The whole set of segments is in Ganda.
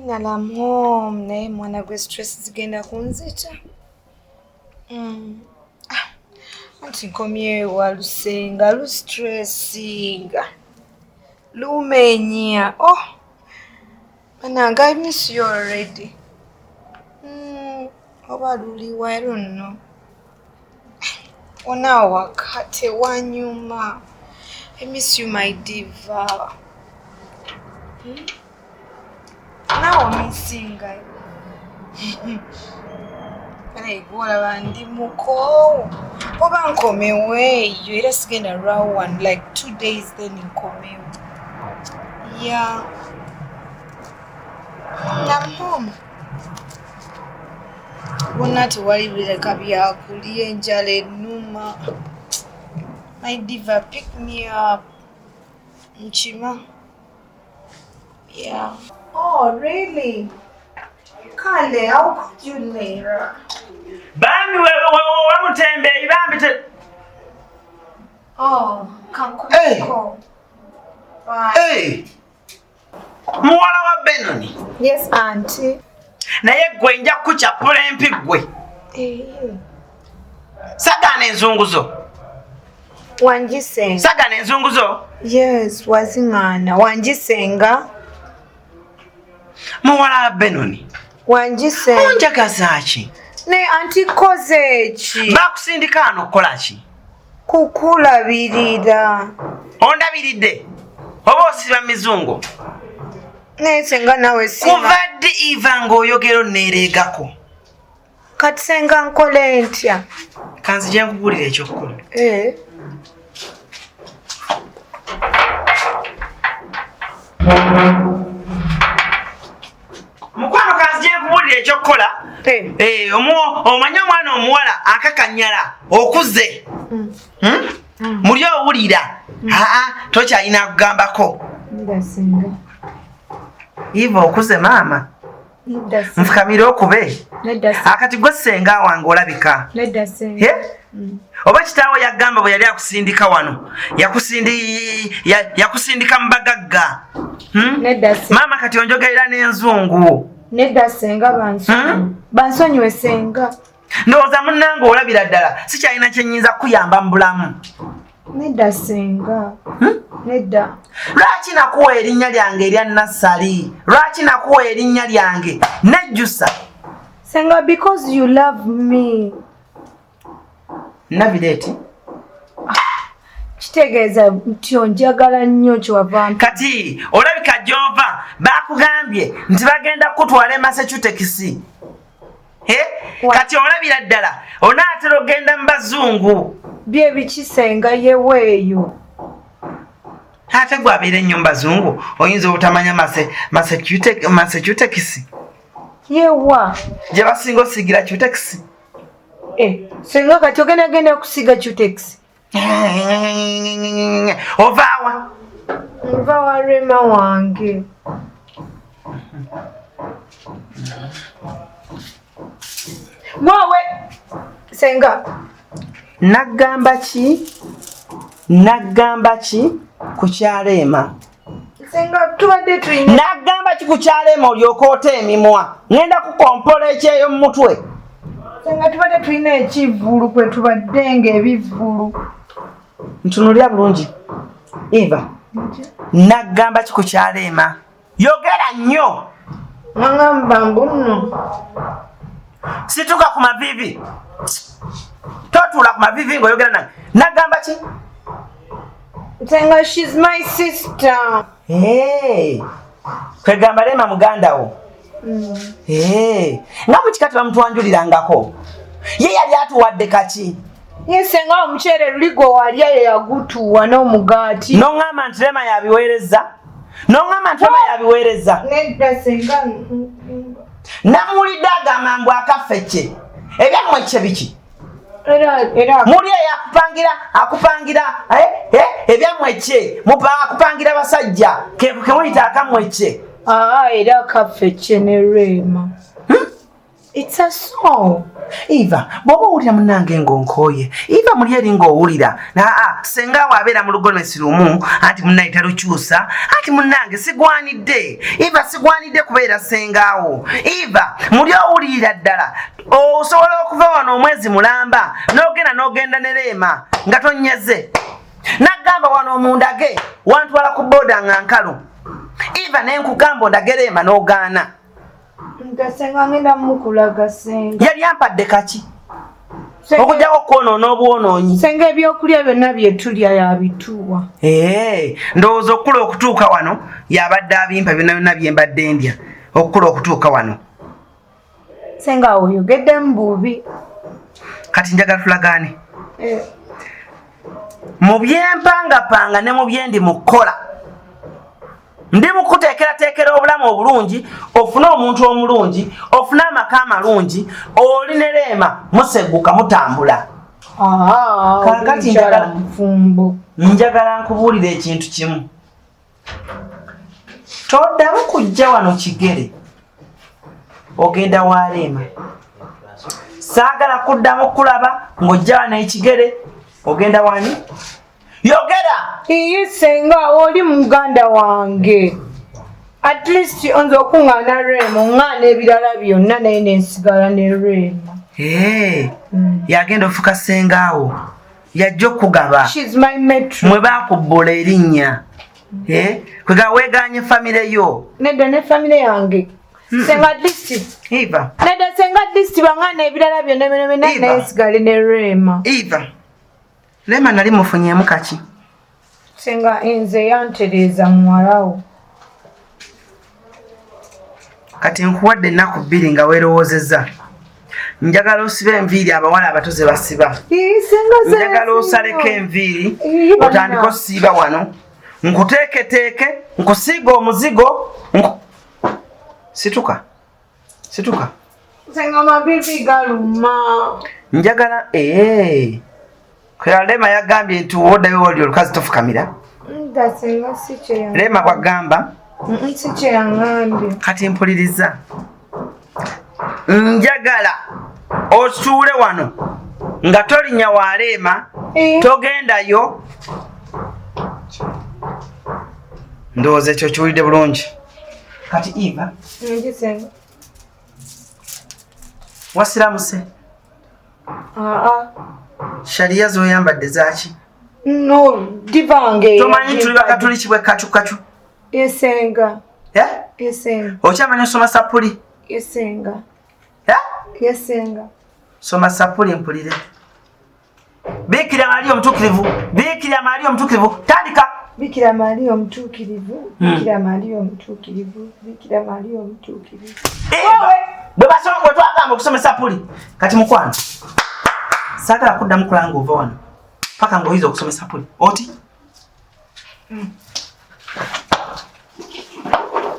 Finally I'm home. Naye mwana gwe stress zigenda kunzita. Ah, anti nkomyewo walusenga lustressinga lumenya. Oh, banange, I miss you already. Oba luliwa, I don't know. Ona awaka tewanyuma. I miss you, my diva. Naawe omissinga. Kale gwolaba ndi mukoowu, oba nkomewo eyo, era sigenda lwawo one like 2 days, then nkomewo. Yeah, I'm home. Wonna tewali bireka byakulya, enjala ennuma. My diva, pick me up, nkima. Yeah. Oh, really? Kale, I'll call you later. Bambi wamutembeeyi bambi te. Oh, kankuko. Bye. Hey! Muwala wa Benoni. Yes, auntie. Naye gwe nja kukukyapula empi gwe. Eh, Sagaana enzunguzo. Wanjisenga. Sagaana enzunguzo. Yes, waziŋŋaana. Wanjisenga. Muwala wa Benoni. Wanjisenga. Onjagaza ki? Ne auntie, koze ki? Bakusindika ano okukola ki? Kukulabirira. Ondabiridde oba osiba mizungu? Naye senga, nawe sima. Kuva ddi, Eva, ng'oyogera onneereegako? Kati senga, nkole ntya? Kanzije nkubuulira ekyokukola. Eh. Mukwano, kanzije nkubuulira ekyokukola. Eh. Eh, omanyi omwana omuwala akakanyala okuze. Muli owulira aa tokyalina kugambako. Nedda senga. Eva, okuze maama. Nedda senga. Nfukamire okube. Nedda senga. Akati gwe senga wange olabika. Nedda senga. Eh? Oba kitaawo yagamba bwe yali akusindika wano yakusindika mu bagagga? Nedda senga. Maama, kati onjogerera n'enzungu. Nedda senga, bansonyiwe. Bansonyiwe senga. Ndowooza munnange olabira ddala sikyalina kyenyinza kukuyamba mu bulamu. Nedda senga. Nedda. Lwaki nakuwa erinnya lyange erya Nassali? Lwaki nakuwa erinnya lyange nejjusa? Senga, because you love me. Nabireeti. Kitegeeza nti onjagala nnyo, kyewava Kati olabika gyova bakugambye nti bagenda kukutwala e Massachusetts. Eh? Kati olabira ddala onaatera ogenda mu bazungu. Bye biki senga, yeweeyo? Ate gwe abeera ennyo mu bazungu, oyinza obutamanya Massachusetts? Yewa? Gye basinga osiigira cutex. Eh, senga, kati ogenda genda kusiga cutex? Ovaawa? Nva wa Rema wange. Wawe senga. Naggamba ki? Naggamba ki ku kyaleema? Senga, tubadde tulina Naggamba ki ku kyaleema olyoka ota emimwa? Ŋŋenda kukompola ekyeyo mu mutwe. Senga, tubadde tulina ekivvulu kwe tubadde nga ebivvulu. Ntunulira bulungi, Eva. Naggamba ki ku kyaleema? Yogera nnyo. Nagamba mbu nno Situka ku mavivi, totuula ku mavivi ng'oyogera nange. Naggamba ki? Senga, she's my sister. Hey, kwegamba Rema muganda wo? Hey, nga mukika tebamutwanjulirangako, ye yali atuwadde kaki? Ye senga, omuceere luli gwe walya ye yagutuwa n'omugaati. Noŋŋamba nti Rema yabiweereza? Noŋŋamba nti Rema yabiweereza? Nedda senga. Namuwulidde agamba mbu akaffe kye, ebyammwe kye biki? Era Muli eyo akupangira, akupangira, eh, eh, ebyammwe kye mupa akupangira basajja kemuyita akammwe kye. Aa, era kaffe kye ne Rema. It's a song. Eva, bw'oba owulira munnange ng'onkooye, Eva muli eri ng'owulira. Aa, senga awo abeera mu lugolomesi lumu, anti munnaye talukyusa, anti munnange sigwanidde. Eva sigwanidde kubeera senga awo. Eva, muli owulirira ddala. Osobola okuva wano omwezi mulamba, n'ogenda n'ogenda ne Leema nga tonnyeze. Nagamba wano omundage, wantwala ku booda nga nkalu. Eva ne nkugamba ondage Leema n'ogaana. Nga senga ngenda mukulaga senga. Yali ampadde kaki? Okujjako okwonoona obwonoonyi. Senga ebyokulya byonna bye tulya yabituwa. Ee, ndowooza okukula okutuuka wano yabadde abimpa byonna byonna bye mbadde ndya okukula okutuuka wano. Senga oyogeddemu bubi. Kati njagala tulagaane. Eh. Mu byempangapanga ne mu byendi mu kukola. Ndi mu kuteekerateekera obulamu obulungi, ofune omuntu omulungi, ofune amaka amalungi, oli ne Leema musegguka mutambula. Kaakati njagala njagala nkubuulire ekintu kimu. Toddamu kujja wano kigere ogenda wa Leema. Saagala kuddamu kulaba ng'ojja wano ekigere ogenda wani? Yogera! Iyi senga oli muganda wange. At least onze okuŋŋaana Rema, oŋŋaana ebirala byonna naye nensigala ne Rema. Hey, yagenda ofuka sengaawo yajja okugaba. She's my metro. Mwe bakubbula erinnya. Kwega weeganye famire yo. Nedda ne famire yange. Senga at least. Eva. Nedda senga at least baŋŋaana ebirala byonna byonna byonna naye nsigale ne Rema. Eva. Rema nali mufunyeemu kaki? Senga nze yantereeza muwalawo. Kati nkuwadde ennaku bbiri nga weerowoozezza. Njagala osibe enviiri abawala abato ze basiba. Njagala osaleko enviiri otandike osiiba wano. Nkuteeketeeke, nkusiiga omuzigo. Situka. Situka. Senga mabibi galuma. Njagala Kwera Rema yagambye nti woddayo woli olukazi tofukamira. Rema bw'agamba. Si kye yaŋŋambye. Kati mpuliriza. Njagala osuule wano nga tolinnya wa Rema, togendayo. Ndowooza ekyo kiwulidde bulungi. Kati Eva. Wasiramuse? Sharia z'oyambadde zaaki? No, divange. Tomanyi tuli bakatuliki bwe kacu kacu? Esenga. Esenga. Okyamanyi osoma sapuli? Esenga. Esenga. Soma sapuli mpulire. Bikira Maria omutuukirivu, Bikira Maria omutuukirivu, tandika. Bikira Maria omutuukirivu, Bikira Maria omutuukirivu, Bikira Maria omutuukirivu. Bwe basoma bwe twagamba okusoma sapuli kati mukwano saagala kuddamu kulanga ova wano paka ng'oyiza okusoma sapuli oti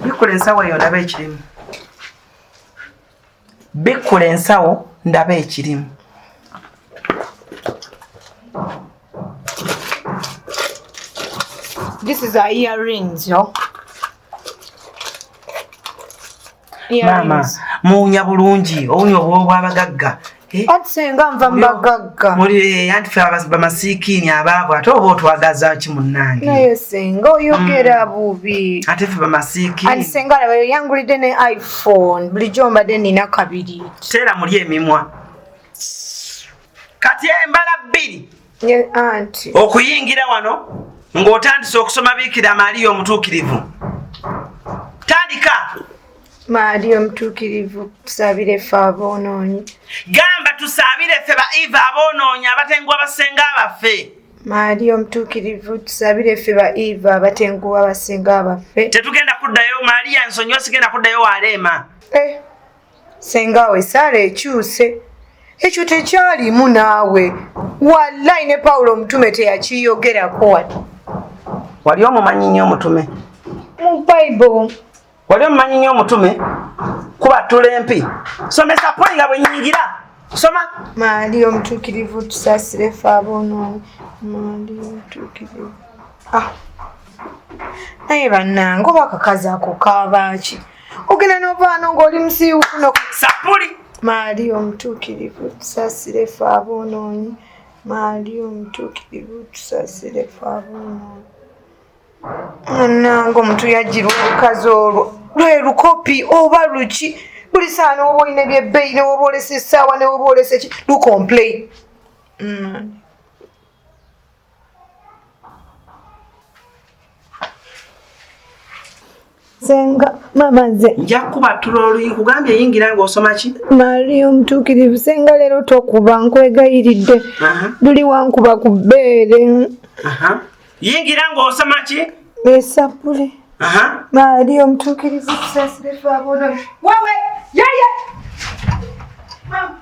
bikkula ensawo eyo ndaba ekirimu. Bikkula ensawo ndaba ekirimu. This is our earrings, yo. Mama, muwunya bulungi, owunya obwobo bw'abagagga. Anti senga nva mu bagagga. Muli anti ffe bamasiikiini abaavu ate oba otwagaza ki munnange? Naye senga oyogera bubi. Ate ffe bamasiikiini. Anti senga laba yangulidde ne iPhone bulijjo mbadde nina kabiri. Teera muli emimwa. Kati embala bbiri. Anti. Okuyingira wano ng'otandise okusoma Bikira Maria omutuukirivu. Tandika. Maria omutuukirivu tusaabire ffe aboonoonyi. Gamba tusaabire ffe ba Eva aboonoonyi abatenguwa basenga baffe. Maria omutuukirivu tusaabire ffe ba Eva abatenguwa basenga baffe. Tetugenda kuddayo Maria nsonyiwa sigenda kuddayo wa Rema. Senga we saala ekyuse. Ekyo tekyalimu naawe. Wallahi ne Paulo omutume teyakiyogerako wano. Wali omumanyi nnyo omutume? Mu Bible. Wali omumanyi nnyo omutume? Kuba ttula empi. Somesa puli nga bwe nnyingira. Soma. Maria omutuukirivu tusaasire ffe aboonoonyi. Maria omutuukirivu. Naye bannange oba akakazi ako kaaba ki? Ogenda n'ovaano ng'oli musiiwuufu no. Sapuli. Maria omutuukirivu tusaasire ffe aboonoonyi. Maria omutuukirivu tusaasire ffe aboonoonyi. Munange omuntu yajjirwa olukazi olwo lwe lukopi oba luki buli saawa newoba olina ebyebbeeyi newoba olesa essaawa newoba olesa eki lucomplain. Senga mama nze nja kukubattula oluyi nkugambye yingira ng'osoma ki? Maria omutuukirivu senga leero tokuba nkwegayiridde luli wankuba ku bbeere. Yingira ng'osoma ki? Esapule. Maria omutuukirivu tusaasire ffe aboonoonyi. Wewe yeye mama.